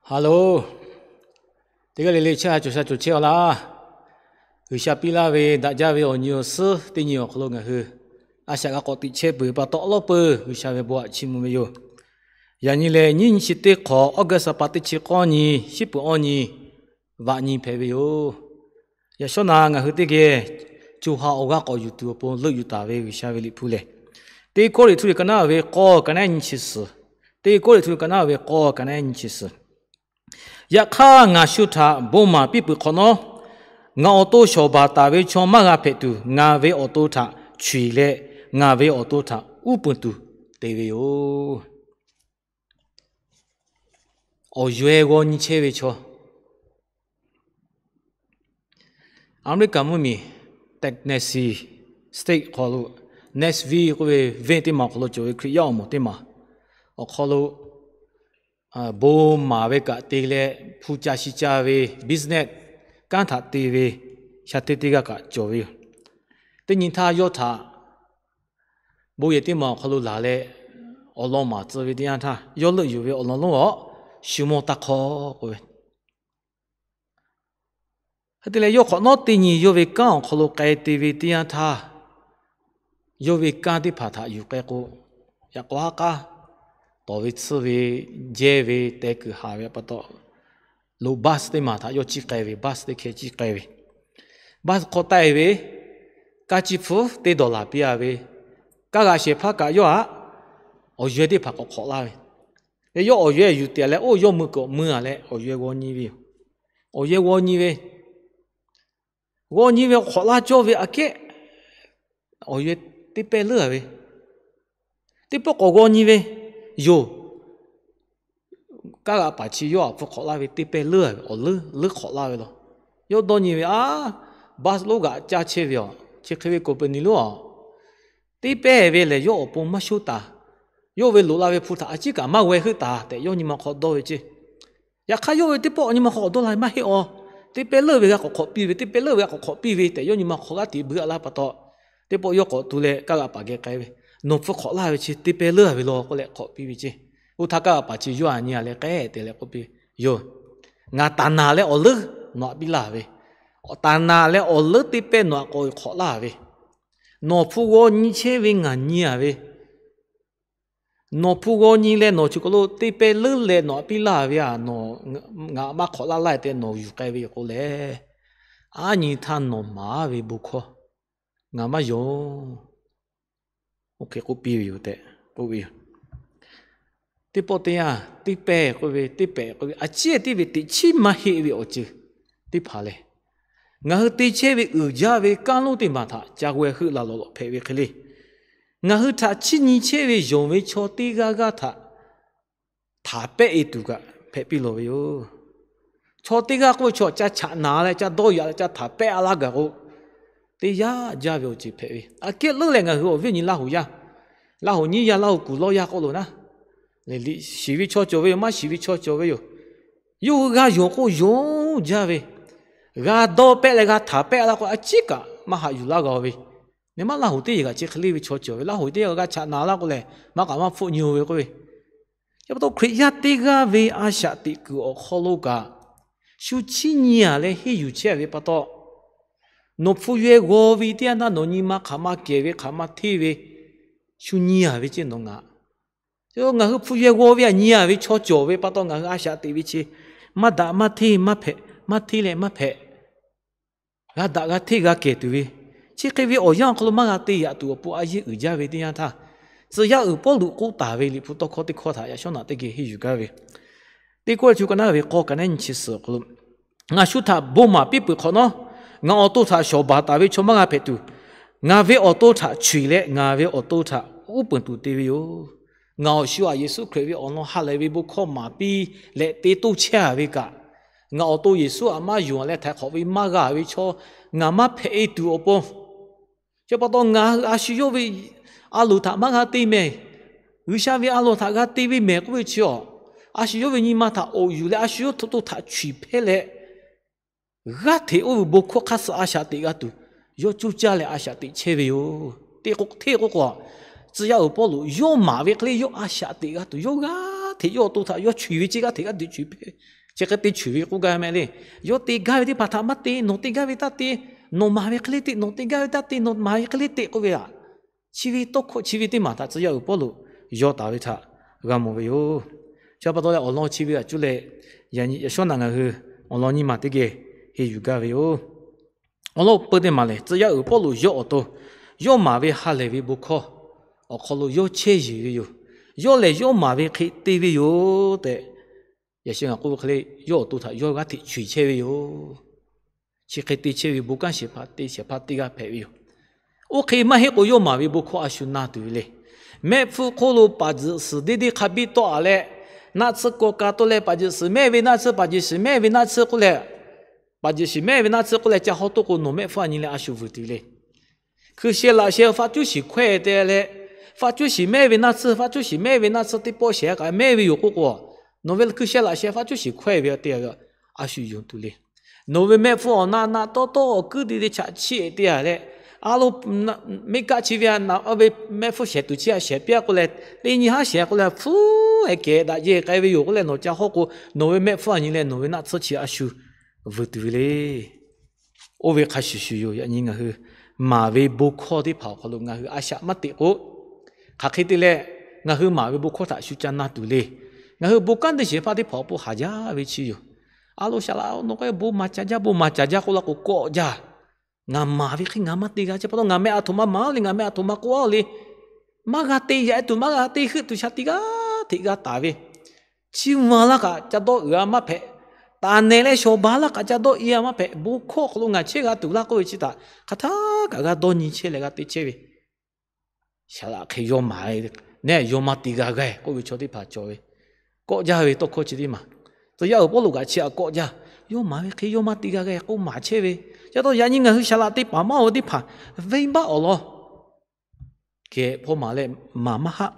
Hello, teˇ g'aˇ le le chehˇ ha cawˬ sha cawˬ chehˇ-aw laˇ. G'uiˬsha piˇ laˇ ve daꞈ jaˇ ve awˬ nyi awˬ suhˉ teˇ nyi awˬ hk'aw lo ngaˬ hui a shaꞈ g'a k'awꞈ tiꞈ chehˇ peuˬ pa taw, awˉ lawˉ peuˬ G'uiˬsha ve bon aꞈ chiˇ mvuh ve yoˬ. Yaꞈ nyi lehˬ, nyiˇ nyi chi teˇ hk'awꞈ August ha pa teˇ chi k'awˇ nyi, shiˉ peuˬ awˇ nyi, vaꞈ nyi hpehꞈ ve yoˬ. Yaꞈ shawˉ naˍ ngaˬ hui teˇ geh co ha awˬ g'aˇ k'awꞈ yuˬ tuˬ awˬ pon leuˆ yuˬ taˍ ve G'uiˬsha ve liꞈ hpu lehˬ, Teˇ Kawˇrenˍhtuˆ liꞈ ka naˉ ve k'awˇ ka naˉ nyi chi suhˍ, Teˇ Kawˇrenˍhtuˆ liꞈ ka naˉ ve k'awˇ ka naˉ nyi chi suhˍ. Yaꞈ hk'aˇ, ngaˬ shu htaꞈ bon maˍ piˇ peuˬ hk'awꞈ nawˉ, ngaˬ awˬ to shawˍ baˬ taˍ ve chaw maˇ g'a hpehꞈ tuˬ, ngaˬ ve awˬ to htaꞈ chu-eˬ leh ngaˬ ve awˬ to htaꞈ uˉ peunˍ tuˬ te ve yoˬ. Awˬ yaweh g'aw nyi chehˇ ve chaw. America mvuhˇmiˬ Tennessee State hk'aw lo Nashville k'oˆ ve venˇ teˇ maˬ awˬ hk'aw lo cawˬ ve Hkriꞈ yaˇ awˬ moˍ teˇ maˬ awˬ hk'aw lo bon maˍ ve kaꞈ te leh, hpu ca shi ca ve business kanˉ htaꞈ te ve sha teˇ teˇ g'aˇ kaꞈ cawˬ ve yoˬ. Teˇ nyi htaˇ yawˇ htaꞈ bon yehˬ teˇ maˬ awˬ hk'aw lo laˬ leh, awˬ lawn maˍ tcuh ve teˇ yanˇ htaˇ, yawˇ leuˆ yuˬ ve awˬ lawn lonˉ awˬ shu mawˇ taˇ hk'aw k'oˆ ve, hk'e te leh, yawˇ hk'awꞈ nawˉ teˇ nyi yawˇ ve kanˉ awˬ hk'aw lo k'ai te ve teˇ yanˇ htaˇ, yawˇ ve kanˉ teˇ hpaˍ htaꞈ yuˬ k'ai k'o, yaꞈ k'aw haˉ k'aˉ tawˍ ve tsuhˇ ve, jehˇ ve, teh kuiˬ haˍ ve pa taw, loꞈ bus teˇ maˬ htaꞈ yawˇ ciˇ k'ai ve, bus teˇ hkeh ciˇ k'ai ve, bus hk'aw taˆ-e ve, kaˇ ciˇ hpfuhˇ teˇ dollar piˇ-a ve, kaˇ g'aꞈ shehˍ hpaˇ kaꞈ yawˇ htaꞈ awˬ yaweh teˇ hpaˍ k'awꞈ hk'awꞈ laˇ ve, yawˇ awˬ yaweh yuˬ te-a leh, oˇ yawˇ mui k'awꞈ mui-a leh awˬ yaweh g'aw nyi ve yoˬ. Awˬ yaweh g'aw nyi ve, g'aw nyi ve hk'awꞈ laˇ cawˇ ve aꞈ kehˉ, awˬ yaweh teˇ pehˇ leuˉ-a ve, teˇ pawˆ k'awꞈ g'aw nyi ve yoˬ. Kaˇ g'aꞈ paˍ chi yawˇ aꞈ hpu hk'awꞈ laˇ ve teˇ pehˇ leuˉ-a ve, awˬ leuˉ leuˉ hk'awꞈ laˇ ve law. Yawˇ dawˇ nyi ve, aˉ, bus lonˉ g'aꞈ caˇ chehˇ ve aˬ, chi hk'e ve company lonˉ aˬ, teˇ pehˇ ve lehˬ yawˇ awˬ pon maˇ shonˇ taˍ. Yawˇ ve loꞈ la ve hpu htaꞈ a ciˉ kaꞈ maˇ g'aw heuˆ taˍ tehꞈ yawˇ nyi ma hk'aw dawˇ ve ceˇ. Yaꞈ hk'aˇ, yawˇ ve teˇ pawˆ nyi ma hk'aw k'awꞈ dawˇ la ve maˇ heˆ-aˬ. Teˇ pehˇ leuˉ ve g'a k'awꞈ hk'awꞈ piˇ ve, teˇ pehˇ leuˉ ve g'a k'awꞈ hk'awꞈ piˇ ve tehꞈ yawˇ nyi ma hk'aw g'aˇ hteꞈ beuꞈ-a laˇ pa taw, teˇ pawˆ yawˇ k'awꞈ tu leh kaˇ g'aꞈ paˍ geh k'ai ve, Nawˬ hpu hk'awꞈ laˇ ve chi teˇ pehˇ leuˉ-a ve law k'oˆ leh hk'awꞈ piˇ ve ceˇ. Oˇ htaˇ kaˇ g'aꞈ paˍ chi yawˇ aꞈ nyi-a leh k'ehˉ te leh k'oˆ piˇ ve, Yoˬ, ngaˬ taˍ naˍ leh awˬ leuˉ nawˬ aꞈ piˇ laˇ ve, taˍ naˍ leh awˬ leuˉ teˇ pehˇ nawˬ aꞈ k'awꞈ hk'awꞈ laˇ ve, nawˬ hpu g'aw nyi chehˇ ve ngaˬ nyi-a ve, nawˬ hpu g'aw nyi leh nawˬ chi hk'aw lo teˇ pehˇ leuˉ leh nawˬ aꞈ piˇ laˇ ve aꞈ, ngaˬ aꞈ maˇ hk'awꞈ laˇ laˇ tehꞈ nawˬ yuˬ k'ai ve k'o lehˬ, aˉ nyi htaˇ nawˬ maˍ ve bon hkawˇ ngaˬ maˇ yonˍ. Oˇ hk'e k'oˆ piˇ ve yoˬ tehꞈ k'oˆ ve yoˬ. Teˇ pawˆ teˇ yanˇ, teˇ pehˇ k'oˆ ve, teˇ pehꞈ k'oˆ ve, a ciˉ tiˉ ve teꞈ chiˉ maˇ heˆ ve awˬ ceuˬ teˇ hpaˍ lehˬ, ngaˬ hui te chehˇ ve uiˍ jaˇ ve kanˉ lonˉ teˇ maˬ htaꞈ ca g'aw heuˆ la lawˬ lawˬ hpehꞈ ve hk'e le. Ngaˬ hui htaꞈ chiˇ nyi chehˇ ve yonˍ ve chaw teˇ g'aˇ g'aˇ htaꞈ htaˍ pehˆ-e tuˬ kaꞈ hpehꞈ piˇ lawˬ ve yoˬ. Chaw teˇ g'aˇ k'oˆ ve chaw ca chaꞈ naˍ leh ca dawˇ yaꞈ leh ca htaˍ pehˆ-a laˇ gaˬ k'o, teˇ yanˇ jaˇ ve awˬ ceuˬ hpehꞈ ve. Aꞈ kehˉ leuˉ leh ngaˬ hui awˬ viˉ awˬ nyi Laˇ huˍ yaˇ, Laˇ huˍ nyiˇ yaˇ, Laˇ huˍ kuˬ lawˇ yaˇ k'oˆ loˬ naˉ, shiˍ ve chaw cawˬ ve yoˬ, maˇ shiˍ ve chaw cawˬ ve yoˬ. Yawˇ hui g'a yonˍ k'o yonˍ jaˇ ve, g'a dawˇ pehˆ leh g'a htaˍ pehˆ laˇ k'o a ciˉ kaꞈ maˇ haꞈ yuˬ laˇ g'a ve. Nyi ma Laˇ huˍ teˇ yehˬ kaꞈ chi hk'e le ve chaw cawˬ ve, Laˇ huˍ teˇ yehˬ g'a chaꞈ naˍ laˇ k'o lehˬ, maˇ k'aꞈ maˇ hpfuhˆ nyi-o ve k'oˆ ve. Chi pa taw Hkriꞈ yaˇ teˇ g'aˇ ve a shaꞈ teꞈ kuiˬ awˬ hk'aw lo kaꞈ, shu chiˇ nyi-a leh henˇ yuˬ chehˇ ve pa taw, nawˬ hpu yaweh g'aw ve teˇ yanˇ htaˇ nawˬ nyi ma hk'aˬ ma kehˬ ve hk'aˬ ma hteˇ ve, shu nyi-a ve ceˇ nawˬ ngaˬ. Ngaˬ hui hpu yaweh g'aw ve aꞈ nyi-a ve chaw cawˬ ve pa taw ngaˬ hui a shaꞈ teꞈ ve chi maˇ daꞈ maˇ hteˇ maˇ hpehꞈ, maˇ hteˇ leh maˇ hpehꞈ, g'a daꞈ g'a hteˇ g'a kehˬ tuˬ ve, chi hk'e ve awˬ yanˇ awˬ hk'aw lo maˇ g'a te yaꞈ tuˬ awˬ pon a yeˇ uiˍ jaˇ ve teˇ yanˇ htaˇ, tcuh yaˇ uiˍ Pawˇluꞈ k'oˆ taˍ ve liꞈ hpu tawˇ hkawˇ teˇ hkawˇ htaꞈ yaꞈ shawˉ naꞈ teˇ geh henˇ yuˬ gaˇ ve, Teˇ Kawˇrenˍhtuˆ ka naˉ ve k'awˇ ka naˉ nyi chi suhˍ awˬ hk'aw lo, ngaˬ shu htaꞈ bon maˍ piˇ peuˬ hk'awꞈ nawˉ, ngaˬ awˬ to htaꞈ shawˍ baˬ taˍ ve chaw maˇ g'a hpehꞈ tuˬ, ngaˬ ve awˬ to htaꞈ chu-eˬ leh ngaˬ ve awˬ to htaꞈ uˉ peunˍ tuˬ te ve yoˬ. Ngaˬ awˬ shu aꞈ Yeˍsuˆ Hkriꞈ ve awˬ lawn ha lehˬ ve bon hkawˇ maˍ piˇ leh te toˇ chehˇ-a ve kaꞈ, ngaˬ awˬ to Yeˍsuˆ aꞈ maˇ yonˍ leh htaiˍ hk'awꞈ ve maˇ g'a ve chaw ngaˬ maˇ hpehꞈ-e tuˬ awˬ pon, chi pa taw ngaˬ hui a shu yawˇ ve a loˍ htaꞈ maˇ g'a te mehˬ, G'uiˬsha ve a loˍ htaꞈ g'a te ve mehˬ k'oˆ ve chi awˬ, a shu yawˇ ve nyi ma htaꞈ awˬ yuˬ leh a shu yawˇ hto to htaꞈ chu-eˬ hpehˇ leh, g'aˇ hteꞈ oˇ ve bon hkawˇ hk'aˇ suh a shaꞈ teꞈ g'a tuˬ, yawˇ coˇ caˇ leh a shaꞈ teꞈ chehˇ ve yoˬ. Teˇ k'o hteˇ k'oˆ k'o, tcuh yaˇ uiˍ Pawˇluꞈ yawˇ maˍ ve hk'e le yawˇ a shaꞈ teꞈ g'a tuˬ yawˇ g'aˇ hteꞈ yawˇ awˬ to htaꞈ yawˇ choˬ ve, chi g'aˇ hteꞈ g'aˇ hteꞈ choˬ hpehꞈ. Chi hk'e te choˬ ve k'oˆ gaˇ mehˍ le. Yawˇ te gaˇ ve teˇ hpaˍ htaꞈ maˇ te, nawˬ te gaˇ ve taˇ te, nawˬ maˍ ve hk'e le te, nawˬ te gaˇ ve taˇ te, nawˬ maˍ ve hk'e le te k'oˆ ve aꞈ, chi ve tawˇ hkawˇ chi ve teˇ maˬ htaꞈ tcuh yaˇ uiˍ Pawˇluꞈ yaw taˍ ve htaꞈ g'a mawˬ ve yoˬ. Chi pa taw leh awˬ lawn chi ve aꞈ cuˇ leh, yaꞈ nyi yaꞈ shawˉ naꞈ ngaˬ hui awˬ lawn nyi ma teˇ geh henˇ yuˬ gaˇ ve yoˬ. Awˬ lawn peu teˇ maˬ lehˬ, tcuh yaˇ uiˍ Pawˇluꞈ yawˇ awˬ to yawˇ maˍ ve ha lehˬ ve bon hkawˇ awˬ hk'aw lo yawˇ chehˇ yeˬ ve yoˬ. Yawˇ lehˬ yawˇ maˍ ve hk'e te ve yoˬ tehꞈ, yaꞈ shi ngaˬ k'oˆ ve hk'e le, yawˇ awˬ to htaꞈ yawˇ g'aˇ hteꞈ choˬ chehˇ ve yoˬ. Chi hk'e te chehˇ ve bon kanˉ shehˍ hpaˇ teˇ shehˍ hpaˇ teˇ g'aˇ hpehꞈ ve yoˬ. Oˇ hk'e maˇ heˆ k'o, yawˇ maˍ ve bon hkawˇ a shu na tuˬ ve le. Mehˆ hpfuhˇ hk'oˆ lo paˍ tzuhꞈ suhˍ deˇ deˇ hk'a biˇ tawˆ a leh, naˆ tsuhˇ kawꞈ ka tawˆ leh, paˍ tzuhꞈ suhˍ mehˆ ve naˆ tsuhˇ, paˍ tzuhꞈ suhˍ mehˆ ve naˆ tsuhˇ k'oˆ leh, paˍ tzuhꞈ suhˍ mehˆ ve naˆ tsuhˇ k'oˆ leh ca hawˉ toˆ k'o, nawˬ mehˆ hpfuhˇ a nyi leh a shu vuiˬ tuˬ le. Hkui sheh laꞈ sheh faˆ cuˉ shiˍ hkawehˇ te leh, faˆ cuˉ shiˍ mehˆ ve naˆ tsuhˇ, faˆ cuˉ shiˍ mehˆ ve naˆ tsuhˇ teˇ pawˆ shehˍ kaꞈ mehˆ ve yoˬ k'oˆ k'o, nawˬ ve hkui sheh laꞈ sheh faˆ cuˉ shiˍ hkawehˇ ve te a, a shu yonˍ tuˬ le. Nawˬ ve mehˆ hpfuhˇ awˬ na na tawˇ tawˇ awˬ kuiˉ te te chaꞈ chiˆ te a leh, a lo mehˆ kaˆ chi ve a na ve mehˆ hpfuhˇ shehˍ tuˬ chi a shehˍ piˇ a k'oˆ leh, teˇ nyi haˉ shehˍ k'oˆ leh, hpfuhˇ ehˍ kehˬ daꞈ jehˇ k'ai ve yoˬ k'oˆ leh nawˬ ca hawˉ k'o, nawˬ ve mehˆ hpfuhˇ a nyi leh nawˬ ve naˆ tsuhˇ chi a shu vuiˬ tuˬ ve le. Oˇ ve hk'a shuˍ shuˍ yoˬ. Yaꞈ nyi ngaˬ hui maˍ ve bon hkawˇ teˇ hpaˍ awˬ hk'aw lo ngaˬ hui a shaꞈ maˇ teꞈ k'o, hk'aˬ hk'e te leh ngaˬ hui maˍ ve bon hkawˇ htaꞈ shu ca na tuˬ le. Ngaˬ hui bon kanˉ te shehˍ hpaˇ teˇ hpaˍ awˬ pon haˍ jaˇ ve chi yoˬ. A lo shaˍ laꞈ nawˬ k'o bon maˍ ca jaˇ, bon maˍ ca jaˇ k'oˆ la k'o kawˆ jaˇ. Ngaˬ maˍ ve hk'e ngaˬ maˇ te g'a, chi pa taw ngaˬ meh a htoꞈ ma maˍ le, ngaˬ meh a htoꞈ ma k'oˆ a le. Maˇ g'a te yaꞈ e tuˬ, maˇ g'a te heuˆ tuˬ shaˍ tiꞈ g'aˇ hteꞈ g'a taˍ ve, chi ma laˇ kaꞈ ca dawˇ uiˍ a maˇ hpehꞈ. Taˍ nehˬ leh shawˍ ba laˇ kaꞈ ca dawˇ e a maˇ hpehꞈ. Bon hkawˇ hk'aw lo ngaˬ chehˇ g'a tuˬ laˇ k'oˆ ve chi htaꞈ hk'aˬ htaˇ kaꞈ g'a dawˇ nyi chehˇ leh g'a te chehˇ ve. Shaˍ laꞈ hk'e yawˇ maˍ e nehˬ yawˇ maˇ te g'a g'a k'oˆ ve chaw teˇ hpaˍ cawˬ ve, kawˆ jaˇ ve tawˇ hkawˇ chi teˇ maˬ. Tcuh yaˇ uiˍ Pawˇluꞈ kaꞈ chi htaꞈ kawˆ jaˇ. Yawˇ maˍ ve hk'e yawˇ maˇ te g'a g'a k'oˆ maˍ chehˇ ve. Chi pa taw yaꞈ nyi ngaˬ hui shaˍ laꞈ teˇ hpaˍ maˇ oˬ ve teˇ hpaˍ venˇbaˆ awˬ lawn kehˬ hpawˇ maˍ leh maˍ maˇ haˆ.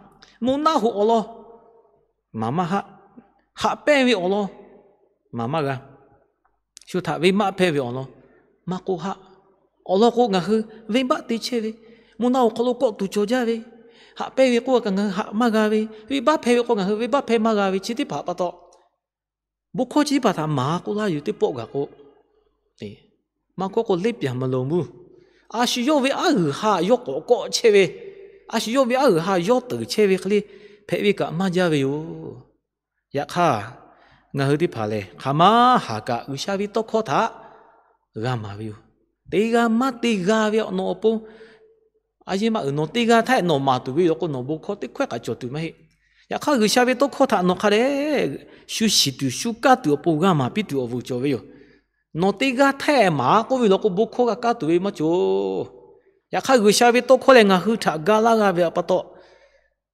Mvuhˇ naˆ hoꞈ awˬ lawn maˍ maˇ haˆ. Haꞈ pehnˇ ve awˬ lawn maˍ maˇ g'a. Shu htaꞈ venˇbaˆ hpehˇ ve awˬ lawn maˇ k'oˆ haˆ. Awˬ lawn k'o, ngaˬ hui venˇbaˆ te chehˇ ve, mvuhˇ naˆ hoꞈ hk'aw lo kawˆ tuˬ cawˬ jaˇ ve, haꞈ pehnˇ ve k'oˆ kaꞈ ngaˬ hui haꞈ maˇ g'a ve, venˇbaˆ hpehˇ ve k'o ngaˬ hui venˇbaˆ hpehˇ maˇ g'a ve chi teˇ hpaˍ pa taw, bon hkawˇ chi teˇ hpaˍ htaꞈ maˍ k'oˆ laˇ yoˬ teˇ pawˆ gaˬ k'o, maˇ kawˆ k'o လစ်ပြန်မလွန်ဘူး. A shu yawˇ ve aˉ g'uiˬ ha yawˇ k'awꞈ kawˆ chehˇ ve, a shu yawˇ ve aˉ g'uiˬ ha yawˇ teuˍ chehˇ ve hk'e le hpehꞈ ve kaꞈ maˇ jaˇ ve yoˬ. Yaꞈ hk'aˇ, ngaˬ hui teˇ hpaˍ lehˬ hk'aˬ ma haˍ kaꞈ G'uiˬsha ve tawˇ hkawˇ htaꞈ g'a maˍ ve yoˬ. Teˇ g'aˇ maˇ te g'a ve nawˬ awˬ pon, a yeˇ maˇ uiˍ nawˬ teˇ g'aˇ htaˇ nawˬ maˍ tuˬ ve yoˬ k'o, nawˬ bon hkawˇ teˇ hkawehˇ kaꞈ cawˬ tuˬ maˇ heˆ. Yaꞈ hk'aˇ, G'uiˬsha ve tawˇ hkawˇ htaꞈ nawˬ hk'a dehꞈ shu shiˍ tuˬ shu kaˇ tuˬ awˬ pon g'a maˍ piˇ tuˬ awˬ vuiˬ cawˬ ve yoˬ. Nawˬ teˇ g'aˇ htaˇ maˍ k'oˆ ve law k'o, bon hkawˇ g'a kaˇ tuˬ ve maˇ cawˬ. Yaꞈ hk'aˇ, G'uiˬsha ve tawˇ hkawˇ lehˬ ngaˬ hui htaꞈ ga laˇ g'a ve pa taw,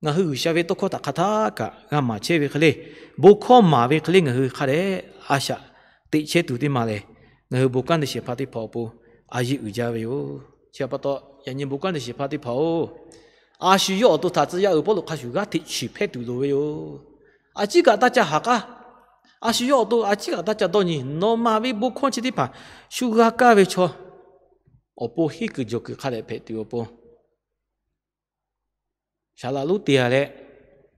ngaˬ hui G'uiˬsha ve tawˇ hkawˇ htaꞈ hk'aˬ htaˇ kaꞈ g'a maˍ chehˇ ve hk'e le, bon hkawˇ maˍ ve hk'e le ngaˬ hui hk'a dehꞈ a shaꞈ teꞈ chehˇ tuˬ teˇ maˬ lehˬ, ngaˬ hui bon kanˉ te shehˍ hpaˇ teˇ hpaˍ awˬ pon a yeˇ uiˍ jaˇ ve yoˬ. Chi pa taw, yaꞈ nyi bon kanˉ te shehˍ hpaˇ teˇ hpaˍ-oˬ, a shu yawˇ awˬ to htaꞈ tcuh yaˇ uiˍ Pawˇluꞈ hk'a shuˍ g'aˇ hteꞈ chuˬ hpehˇ tuˬ loˍ ve yoˬ. A ciˉ kaꞈ taˇ ca haˍ k'aˇ. A shu yawˇ awˬ to a ciˉ kaꞈ taˇ ca dawˇ nyi. Nawˬ maˍ ve bon hkawˇ chi teˇ hpaˍ shu g'a kaˇ ve chaw awˬ pon henˇ kuiˬ jawˬ kuiˬ hk'a dehꞈ hpehꞈ tuˬ awˬ pon, saˍ laꞈ lonˉ te a leh,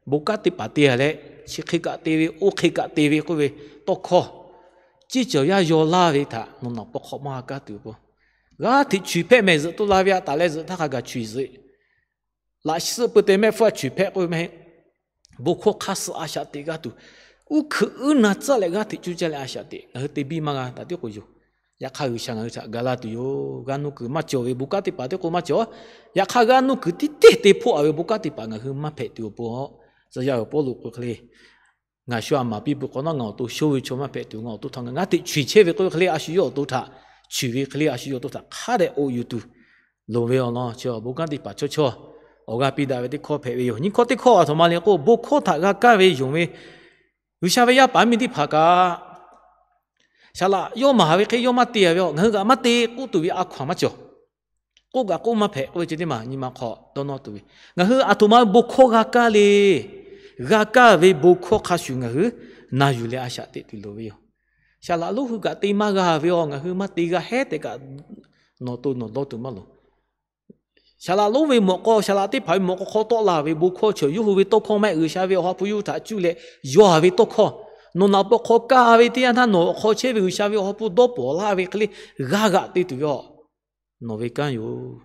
bon kanˉ teˇ hpaˍ te a leh, chi hk'e kaꞈ te ve, oˇ hk'e kaꞈ te ve k'oˆ ve tawˇ hkawˇ, ciˇ cawˬ yaˇ yaw laˇ ve htaꞈ nawˬ nawˬ pawˇ hk'awꞈ maˇ g'a kaˇ tuˬ awˬ pon, g'aˇ hteꞈ chuˬ hpehˇ mehˍ zuhꞈ to la ve a taˍ leh zuhꞈ htaˇ hk'a gaˬ chuˬ zuhꞈ. Laꞈ suhˆ peu te mehˆ hpfuhˇ a chuˬ hpehˇ k'oˆ ve maˇ heˆ. Bon hkawˇ hk'aˇ suh a shaꞈ teꞈ g'a tuˬ, uˉ hkuiꞈ uˉ na tcuhˉ leh g'aˇ hteꞈ cuˇ caˇ leh a shaꞈ teꞈ ngaˬ hui te biˇ maˇ g'a taˍ tiˉ k'o yoˬ. Yaꞈ hk'aˇ, G'uiˬsha ngaˬ hui htaꞈ ga laˇ tuˬ yoˬ. G'a nuˇ kuiˬ maˇ cawˬ ve bon kanˉ teˇ hpaˍ tiˉ k'o maˇ cawˬ. Yaꞈ hk'aˇ, g'a nuˇ kuiˬ tiˉ teˇ te hpoˆ a ve bon kanˉ teˇ hpaˍ ngaˬ hui maˇ hpehꞈ tuˬ awˬ pon, tcuh yaˇ uiˍ Pawˇluꞈ k'oˆ hk'e le, ngaˬ shu a maˍ piˇ peuˬ k'awꞈ nawˉ ngaˬ awˬ to shonˇ ve chaw maˇ hpehꞈ tuˬ, ngaˬ awˬ to htaꞈ ngaˬ g'aˇ hteꞈ chuˬ chehˇ ve k'oˆ ve hk'e le, a shu yawˇ awˬ to htaꞈ chuˬ ve hk'e le, a shu yawˇ awˬ to htaꞈ hk'a dehꞈ k'oꞈ yuˬ tuˬ loˍ ve awˬ lawn chi awˬ bon kanˉ teˇ hpaˍ chaw chaw awˬ g'aˇ piˇ daꞈ ve teˇ hkawˇ hpehꞈ ve yoˬ. Nyiˇ hkawˇ teˇ hkawˇ a htoꞈ ma le k'o, bon hkawˇ htaꞈ g'a kaˇ ve yonˍ ve G'uiˬsha ve yaˇ paˍ miˇ teˇ hpaˍ kaꞈ, saˍ laꞈ yawˇ maˍ ve hk'e yawˇ maˇ te a ve, ngaˬ hui kaꞈ maˇ te k'oˆ tuˬ ve a hkaw-anˬ maˇ cawˬ. K'oˆ kaꞈ k'oˆ maˇ hpehꞈ k'oˆ ve chi teˇ maˬ nyi ma hk'aw dawˇ nawˇ tuˬ ve, ngaˬ hui a htoꞈ ma bon hkawˇ g'a kaˇ le. G'a kaˇ ve bon hkawˇ hk'a shuˍ ngaˬ hui na yuˬ leh a shaꞈ teꞈ tuˬ loˍ ve yoˬ. Saˍ laꞈ lonˉ hui kaꞈ te maˇ g'a ve, ngaˬ hui maˇ te g'a hehˉ tehꞈ kaꞈ nawˬ to nawˬ dawˇ tuˬ maˇ loˍ. Saˍ laꞈ lonˉ ve mawꞈ k'aw, saˍ laꞈ teˇ hpaˍ ve mawꞈ k'aw hk'aw tawˆ la ve bon hkawˇ chi yawˇ hui ve tawˇ hkawˇ maˇ heˆ. G'uiˬsha ve awˬ ha hpu yawˇ hui htaꞈ cuˇ leh yaw ve tawˇ hkawˇ, nawˬ naꞈ pawˆ hk'aw kaˇ ve teˇ yanˇ htaˇ nawˬ awˬ hk'aw chehˇ ve G'uiˬsha ve awˬ ha hpu dawˇ pawˍ laˇ ve hk'e le g'a g'aꞈ te tuˬ ve a, nawˬ ve kanˉ yoˬ.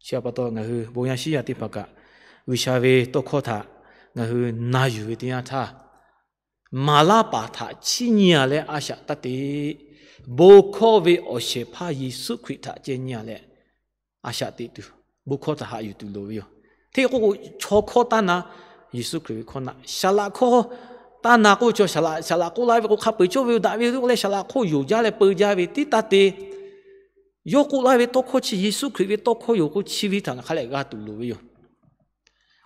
Chi pa taw ngaˬ hui bon yaˇ shiˉ yaˇ teˇ hpaˍ kaꞈ G'uiˬsha ve tawˇ hkawˇ htaꞈ ngaˬ hui na yuˬ ve teˇ yanˇ htaˇ, maˍ laˇ paˍ htaꞈ chiˇ nyi a leh a shaꞈ taˇ te. Bon hkawˇ ve awˬ shehˍ hpaˇ Yeˍsuˆ Hkriꞈ htaꞈ ceh nyi a leh a shaꞈ teꞈ tuˬ, bon hkawˇ htaꞈ haꞈ yuˬ tuˬ loˍ ve yoˬ. Hteˇ k'o k'o, chaw hkawˇ taˇ na, Yeˍsuˆ Hkriꞈ ve hkawˇ na. Saˍ laꞈ hkawˇ taˇ na k'oˆ ve chaw, saˍ laꞈ, saˍ laꞈ k'oˆ laˇ ve k'o, hk'a peu-eˬ cawˇ ve yoˬ, daꞈ ve yoˬ k'oˆ leh saˍ laꞈ hkawˇ yoˬ jaˇ leh peu jaˇ ve tiˉ taˇ te. Yawˇ k'oˆ laˇ ve tawˇ hkawˇ chi Yeˍsuˆ Hkriꞈ ve tawˇ hkawˇ yoˬ k'o, chi ve htaꞈ ngaˬ hk'a leh g'a tuˬ loˍ ve yoˬ.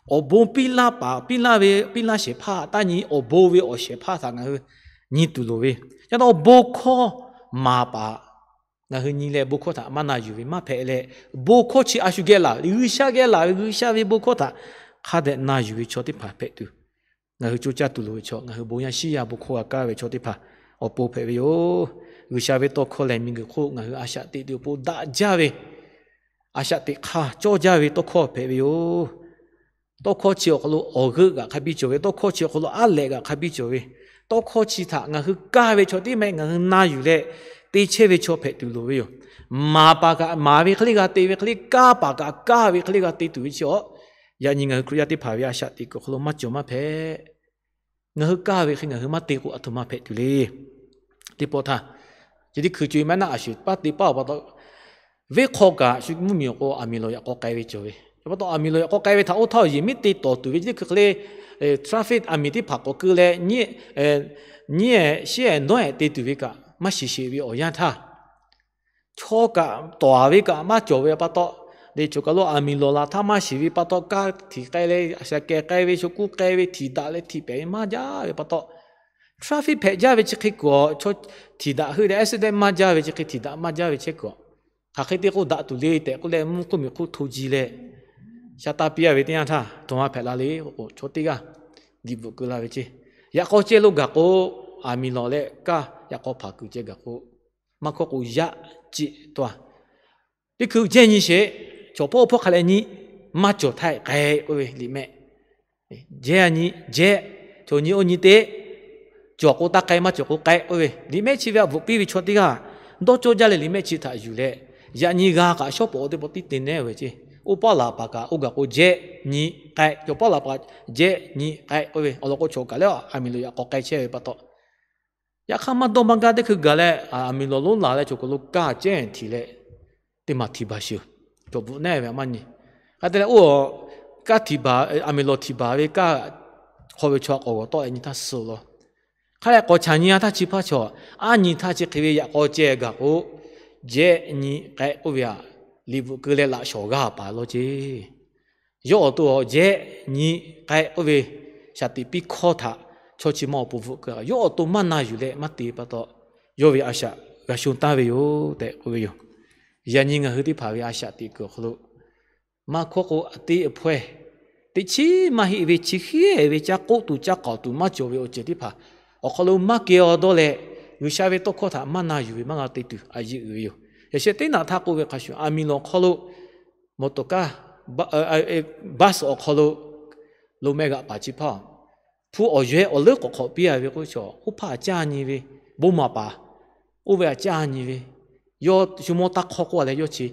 Awˬ bon piˇ laˇ paˍ, piˇ laˇ ve, piˇ laˇ shehˍ hpaˇ taˇ nyi, awˬ bon ve awˬ shehˍ hpaˇ htaꞈ ngaˬ hui nyi tuˬ loˍ ve. Yaꞈ hk'aˇ bon hkawˇ maˍ paˍ ngaˬ hui nyi leh bon hkawˇ htaꞈ maˇ na yuˬ ve maˇ hpehꞈ leh, bon hkawˇ chi a shu geh laˬ ve, G'uiˬsha geh laˬ ve, G'uiˬsha ve bon hkawˇ htaꞈ hk'a dehꞈ na yuˬ ve chaw teˇ hpaˍ hpehꞈ tuˬ, ngaˬ hui coˇ caˇ tuˬ loˍ ve chaw, ngaˬ hui bon yaˇ shiˉ yaˇ bon hkawˇ g'a kaˇ ve chaw teˇ hpaˍ awˬ pon hpehꞈ ve yoˬ. G'uiˬsha ve tawˇ hkawˇ lehˬ miˬguiˬ hk'oˆ ngaˬ hui a shaꞈ teꞈ tuˬ awˬ pon daꞈ jaˇ ve, a shaꞈ teꞈ hk'aˇ cawˇ jaˇ ve tawˇ hkawˇ hpehꞈ ve yoˬ. Tawˇ hkawˇ chi awˬ hk'aw lo awˬ g'euˆ g'aꞈ hk'a biˇ cawˬ ve, tawˇ hkawˇ chi awˬ hk'aw lo aˉ lehꞈ g'aꞈ hk'a biˇ cawˬ ve, tawˇ hkawˇ chi htaꞈ ngaˬ hui kaˇ ve chaw tiˉ maˇ heˆ, ngaˬ hui na yuˬ leh te chehˇ ve chaw hpehꞈ tuˬ loˍ ve yoˬ. Maˍ paˍ kaꞈ maˍ ve hk'e le g'a te ve hk'e le, kaˇ paˍ kaꞈ kaˇ ve hk'e le g'a te tuˬ ve chi awˬ, yaꞈ nyi ngaˬ hui Hkriꞈ yaˇ teˇ hpaˍ ve a shaꞈ teꞈ kuiˬ awˬ hk'aw lo maˇ cawˬ maˇ hpehꞈ. Ngaˬ hui kaˇ ve hk'e ngaˬ hui maˇ te k'o, a htoꞈ ma hpehꞈ tuˬ le. Teˇ pawˆ htaˇ, chi teˇ hkui co-e maˇ naˆ a shuˍ paˇ te paˇ awˬ pa taw, venˇ hk'aw kaꞈ shu mvuhˇmiˬ awˬ k'o aˬ miˍ lawˬ yaꞈ k'aw k'ai ve cawˬ ve. A pa taw aˬ miˍ lawˬ yaꞈ k'aw k'ai ve htaꞈ oˇ htaˇ awˬ yeˬ miˉ te tawˍ tuˬ ve chi teˇ hkui hk'e le, traffic aˬ miˍ teˇ hpaˍ k'awꞈ keu leh nyiˉ, nyiˉ-ehˍ shiˉ-ehˍ nawˉ-ehˍ te tuˬ ve kaꞈ maˇ shiˍ sheˍ ve awˬ yanˇ htaˇ, chaw kaꞈ tawˍ-a ve kaꞈ maˇ cawˬ ve pa taw, le chaw kaˬ lo aˬ miˍ lawˬ laˬ htaˇ maˇ shiˍ ve pa taw, kaˇ htiꞈ k'ai leh a shaꞈ kehˬ k'ai ve, sha kuˇ k'ai ve, htiꞈ daꞈ leh htiꞈ pehˍ ve maˇ jaˇ ve pa taw, traffic hpehꞈ jaˇ ve chi hk'e kuiˬ awˬ, chaw htiꞈ daꞈ heuˆ leh accident maˇ jaˇ ve chi hk'e htiꞈ daꞈ maˇ jaˇ ve chehˇ kuiˬ awˬ, hk'aˬ hk'e te k'o daꞈ tuˬ le tehꞈ k'oˆ leh mvuhˇ hk'oˆ miˬ hk'oˆ hto ji leh sha taˇ piˇ-a ve teˇ yanˇ htaˇ, htoꞈ ma hpehꞈ la le k'o, chaw teˇ g'aˇ liꞈ bvuhꞈ keu la ve ceh, yaꞈ k'aw ceh lo gaˬ k'o, aˬ miˍ lawˬ leh kaˇ yaꞈ k'aw hpanˍ kuiˬ ceh gaˬ k'o, maˇ hkawˇ k'o yaˇ ceꞈ taw-a. Teˇ hkui jehˇ nyi sheˍ, cawˬ hpawˇ hpawˇ hk'a leh nyi, maˇ cawˬ htaˇ k'ai k'oˆ ve liꞈ mehˆ. Jehˇ nyi, jehˇ, cawˬ nyi oˇ nyi te, cawˬ k'o taˇ k'ai, maˇ cawˬ k'o k'ai k'oˆ ve liꞈ mehˆ chi ve a bvuhꞈ piˇ ve chaw teˇ g'aˇ dawˇ cawˇ jaˇ leh liꞈ mehˆ chi htaꞈ yuˬ leh, yaꞈ nyi g'a kaꞈ shawˉ pawˍ teˇ pawˆ tiˉ te nehˉ ve ceh. Oˇ paˉ laˬ paˍ kaꞈ oˇ gaˬ k'o jehˇ nyi k'ai, cawˬ paˉ laˬ paˍ jehˇ nyi k'ai k'oˆ ve awˬ lawn k'o, chaw kaˬ leh aˬ miˍ lawˬ yaꞈ k'aw k'ai chehˇ ve pa taw, yaꞈ hk'aˇ maˇ dawˇ maˇ gaˇ teˇ hkui gaˬ leh aˬ miˍ lawˬ lonˉ laˬ leh chaw kaˬ lo kaˇ cehˇ htiꞈ leh teˇ maˬ htiꞈ baˬ sheˍ. Cawˬ bvuhꞈ nehˉ ve maˇ nyi. Hk'a te leh oˇ kaˇ htiꞈ baˬ, aˬ miˍ lawˬ htiꞈ baˬ ve kaˇ hk'aw ve chaw k'awꞈ g'awˬ tawˆ leh nyi htaˇ suh law. Hk'a leh k'awꞈ chaꞈ nyi a htaˇ chi hpaˇ chaw, aˉ nyi htaˇ chi hk'e ve yaꞈ k'aw ceh gaˬ k'o, jehˇ nyi k'ai k'oˆ ve aꞈ, liꞈ bvuhꞈ keu leh laꞈ shawˍ g'a paˍ law ceh. Yawˇ awˬ to jehˇ nyi k'ai k'oˆ ve shaˍ tiꞈ piˇ hkawˇ htaꞈ chaw chi ma awˬ pon bvuhꞈ keu, yawˇ awˬ to maˇ na yuˬ leh maˇ te pa taw, yawˇ ve a shaꞈ g'a shon taˍ ve yoˬ tehꞈ k'oˆ ve yoˬ. Yaꞈ nyi ngaˬ hui teˇ hpaˍ ve a shaꞈ teꞈ kuiˬ awˬ hk'aw lo maˇ hkawˇ k'o, a teˇ a hpawehˇ teˇ chiˉ maˇ heˆ ve chi hk'e ve caˇ k'oˆ tuˬ caˇ k'awꞈ tuˬ maˇ cawˬ ve awˬ ceuˬ teˇ hpaˍ awˬ hk'aw lo maˇ keh-aw dawˇ leh, G'uiˬsha ve tawˇ hkawˇ htaꞈ maˇ na yuˬ ve maˇ g'a te tuˬ a yeˇ uiˍ ve yoˬ. Yaꞈ sheh teˇ naꞈ htaˇ k'oˆ ve hk'a shuˍ, aˬ miˍ lawˬ hk'aw lo mawˬ tawˍ kaˇ, bus awˬ hk'aw lo loꞈ mehˆ g'aꞈ paˍ chi hpaˇ hpu awˬ yaweh awˬ leuˉ k'awꞈ hk'awꞈ piˇ-a ve k'oˆ ve chaw, oˇ hpaˇ aꞈ caˇ nyi ve, bon maˍ paˍ oˇ ve aꞈ caˇ nyi ve, yawˇ shu mawˇ taˇ hk'awˇ k'oˆ-a leh yawˇ chi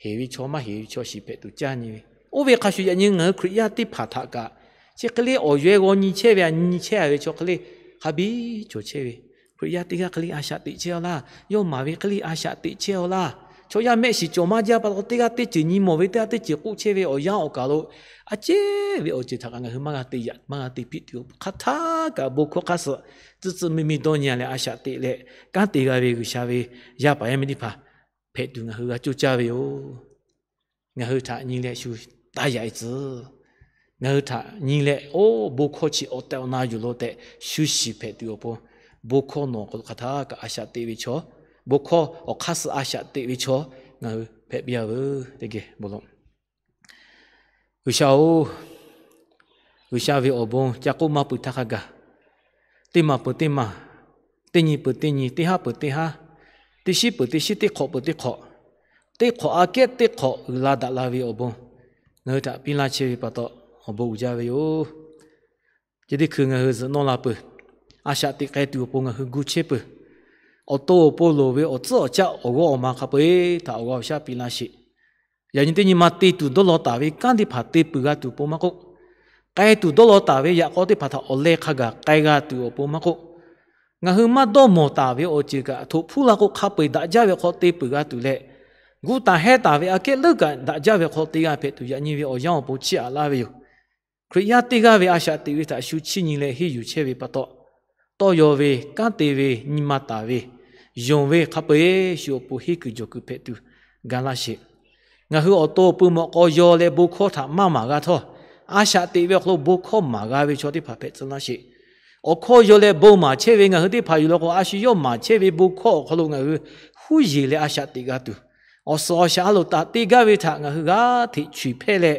heˍ ve chaw maˇ heˍ ve chaw shiˍ hpehꞈ tuˬ caˇ nyi ve. Oˇ ve hk'a shuˍ yaꞈ nyi ngaˬ hui Hkriꞈ yaˇ teˇ hpaˍ htaꞈ kaꞈ chi hk'e le awˬ yaweh g'aw nyi chehˇ ve, a nyi chehˇ-a ve chaw hk'e le hk'a biˇ cawˬ chehˇ ve, Hkriꞈ yaˇ teˇ g'aˇ hk'e le a shaꞈ teꞈ chehˇ-aw laˇ. Yawˇ maˍ ve hk'e le a shaꞈ teꞈ chehˇ-aw laˇ. Chaw yaˇ mehˆ shiˍ cawˬ maˇ jaˇ pa taw, teˇ g'aˇ teˇ ceuˬ nyi mawˬ ve, teˇ g'aˇ teˇ ceuˬ k'oˆ chehˇ ve awˬ yanˇ awˬ kaˬ lo, a cehˇ ve awˬ ceuˬ htaꞈ kaꞈ ngaˬ hui maˇ g'a te yaꞈ maˇ g'a te piˇ tuˬ, hk'aˬ htaˇ kaꞈ bon hkawˇ hk'aˇ suh tcuh tcuh miˬ miˬ dawˇ nyi-a leh a shaꞈ teꞈ leh kanˉ te g'a ve G'uiˬsha ve yaˇ paˍ yaˇ miˇ teˇ hpaˍ hpehꞈ tuˬ ngaˬ hui g'a coˇ caˇ ve yoˬ. Ngaˬ hui htaꞈ nyi leh shu taˇ yaꞈ-e tcuh. Ngaˬ hui htaꞈ nyi leh, oˇ bon hkawˇ chi awˬ tehˬ awˬ na yuˬ lo tehꞈ shu shiˍ hpehꞈ tuˬ awˬ pon, bon hkawˇ nawˬ hk'aw lo hk'aˬ htaˇ kaꞈ a shaꞈ teꞈ ve chaw, bon hkawˇ awˬ hk'aˇ suh a shaꞈ teꞈ ve chaw ngaˬ hui hpehꞈ piˇ-a veuˬ tehꞈ geh bon lawˬ. G'uiˬsha-oˬ, G'uiˬsha ve awˬ bon ca k'oˆ maˇ peuˬ htaˇ hk'a gaˬ, teˇ maˬ peuˬ teˇ maˬ, teˇ nyi peuˬ teˇ nyi, teˇ haˉ peuˬ teˇ haˉ, teˇ shiˉ peuˬ teˇ shiˉ, teˇ hk'awꞈ peuˬ teˇ hk'awꞈ, teˇ hk'awꞈ aꞈ kehˉ teˇ hk'awꞈ uiˍ la daꞈ la ve awˬ bon ngaˬ hui htaꞈ piˇ laˇ chehˇ ve pa taw, awˬ bon uiˍ jaˇ ve yoˬ. Chi teˇ hkui ngaˬ hui zuhꞈ nawˇ la peuˬ. A shaꞈ teꞈ k'ai tuˬ awˬ pon ngaˬ hui gu chehˇ peuˬ. Awˬ to awˬ pon loˍ ve awˬ tcuhˉ awˬ caˆ awˬ g'awˇ awˬ ma hk'a peu-eˬ htaꞈ awˬ g'a awˬ shaˉ piˇ laˇ sheˍ. Yaꞈ nyi teˇ nyi ma te tuˬ dawˇ law taˍ ve kanˉ teˇ hpaˍ te peuˬ g'a tuˬ awˬ pon maˇ k'oˆ, k'ai tuˬ dawˇ law taˍ ve yaꞈ k'aw teˇ hpaˍ htaꞈ awˬ leh hk'a gaˬ k'ai g'a tuˬ awˬ pon maˇ k'oˆ, ngaˬ hui maˇ dawˇ mawˬ taˍ ve awˬ ceuˬ kaꞈ htoꞈ hpfuhˇ la k'o hk'a peu-eˬ daꞈ jaˇ ve hk'aw te peuˬ g'a tuˬ leh, gu taˍ hehˉ taˍ ve aꞈ kehˉ leuˉ kaꞈ daꞈ jaˇ ve hk'aw te g'a hpehꞈ tuˬ, yaꞈ nyi ve awˬ yanˇ awˬ pon chiˇ aꞈ laˇ ve yoˬ. Hkriꞈ yaˇ teˇ g'aˇ ve a shaꞈ teꞈ ve htaꞈ shu chiˇ nyi leh henˇ yuˬ chehˇ ve pa taw, tawˇ yaw ve, kanˉ te ve, nyi ma taˍ ve, yonˍ ve hk'a peu-eˬ shu awˬ pon henˇ kuiˬ jawˬ kuiˬ hpehꞈ tuˬ ga laˇ sheˍ. Ngaˬ hui awˬ to awˬ pon mawꞈ k'aw yaw leh bon hkawˇ htaꞈ maˇ maˍ g'a htawˇ, a shaꞈ teꞈ ve awˬ hk'aw lo bon hkawˇ maˍ g'a ve chaw teˇ hpaˍ hpehꞈ tcuh laˇ sheˍ. Awˬ hkawˇ yaw leh bon maˍ chehˇ ve ngaˬ hui teˇ hpaˍ yoˬ law k'o, a shu yawˇ maˍ chehˇ ve bon hkawˇ awˬ hk'aw lo ngaˬ hui huˉ yeˬ leh a shaꞈ teꞈ g'a tuˬ, awˬ suhˍ awˬ shaˍ a loˍ taꞈ te gaˇ ve htaꞈ ngaˬ hui g'a hteꞈ chaweh hpehˇ leh,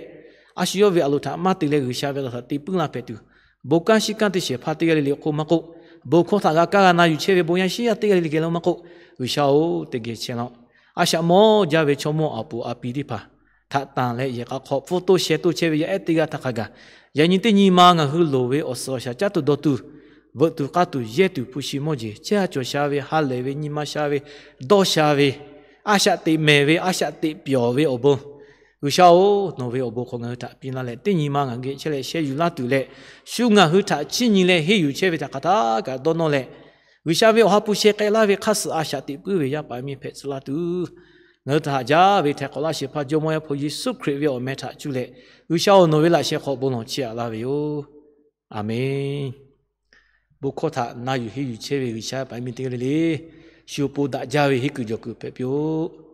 a shu yawˇ ve a loˍ htaꞈ maˇ te leh G'uiˬsha ve a loˍ htaꞈ te puiˉ laˇ hpehꞈ tuˬ, bon kanˉ shiˉ kanˉ teˇ shehˍ hpaˇ teˇ g'aˇ le le hk'oˆ maˇ k'oˆ, bon hkawˇ htaꞈ g'a kaˇ g'a na yuˬ chehˇ ve bon yaˇ shiˉ yaˇ teˇ g'aˇ le le geh lo maˇ k'oˆ, G'uiˬsha-oˬ, teˇ geh chehˇ laˇ-oˆ. A shaꞈ mawˇ jaˇ ve chaw mawˇ awˬ puˍ awˬ pi teˇ hpaˍ htaꞈ tanˬ leh yehˬ k'a hk'aw hpfuhˇ toˇ sheh toˇ chehˇ ve yaˇ ehˉ teˇ g'aˇ htaꞈ hk'a gaˬ, yaꞈ nyi teˇ nyi ma ngaˬ hui loˍ ve awˬ suhˍ awˬ shaˍ caˉ tuˬ dawˇ tuˬ, veuꞈ tuˬ k'aˇ tuˬ yehˇ tuˬ hpu shi mawˇ jeˬ, chehˇ ha cawˬ sha ve, ha lehˬ ve, nyi ma sha ve, dawˇ sha ve, a shaꞈ teꞈ mehˍ ve, a shaꞈ teꞈ pyawˬ ve awˬ bon, G'uiˬsha-oˬ, nawˬ ve awˬ bon hk'aw ngaˬ hui htaꞈ piˇ laˇ leh, teˇ nyi ma ngaˬ geh chehˇ leh sheh yuˬ laˇ tuˬ leh, shu ngaˬ hui htaꞈ chiˇ nyi leh henˇ yuˬ chehˇ ve htaꞈ hk'aˬ htaˇ kaꞈ dawˇ nawˇ leh, G'uiˬsha ve awˬ ha hpu sheh k'ai laˇ ve hk'aˇ suh a shaꞈ teꞈ puiˉ ve yaˇ paˍ miˇ hpehꞈ tcuh laˇ tuˬ, ngaˬ hui htaꞈ haꞈ jaˇ ve htaiˍ hk'awꞈ laˇ shehˍ hpaˇ Jawˇmawˇ Yaˇ hpu Yeˍsuˆ Hkriꞈ ve awˬ meh htaꞈ cuˇ leh, G'uiˬsha-oˬ, nawˬ ve laꞈ sheh hk'aw bon lawˬ chiˇ aꞈ laˇ ve yoˬ. Aˬmenˍ. Bon hkawˇ htaꞈ na yuˬ henˇ yuˬ chehˇ ve G'uiˬsha paˍ miˇ teˇ g'aˇ le le, shu awˬ pon daꞈ jaˇ ve henˇ kuiˬ jawˬ kuiˬ hpehꞈ piˇ-oˆ.